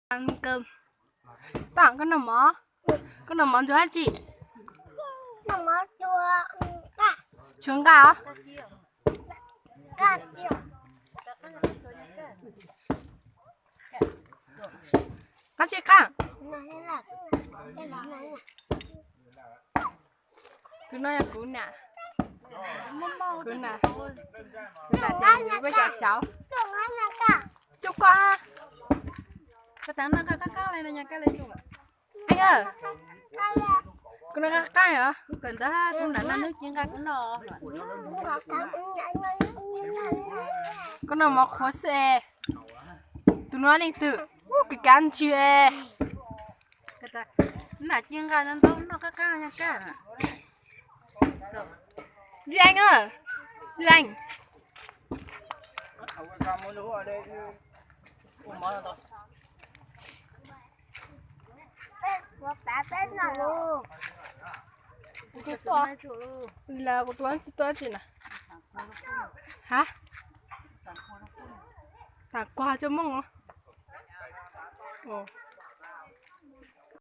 Tag, koj noj mov, koj noj mov ntxuag dab tsi? Tshuav nqaj os. Qab tsi qab? Tus no yog kuv nam, kuv nam, kuv nam tes yuav ua cov cauv. Coj koj, koj tas noj nqaj qab qab li no nyog koj li. Kuv noj qab qab os. Koj noj mov qhuav xwb es. Tus no leej twg? Ub, kis kav ntshis es. Nam ci nqa ntau noj qab qab nyog koj. Duy Anh ơi, Duy Anh. Kuv tus, kuv tus tsis tuaj tsis na. Ha? Tam kuag coj mooj os.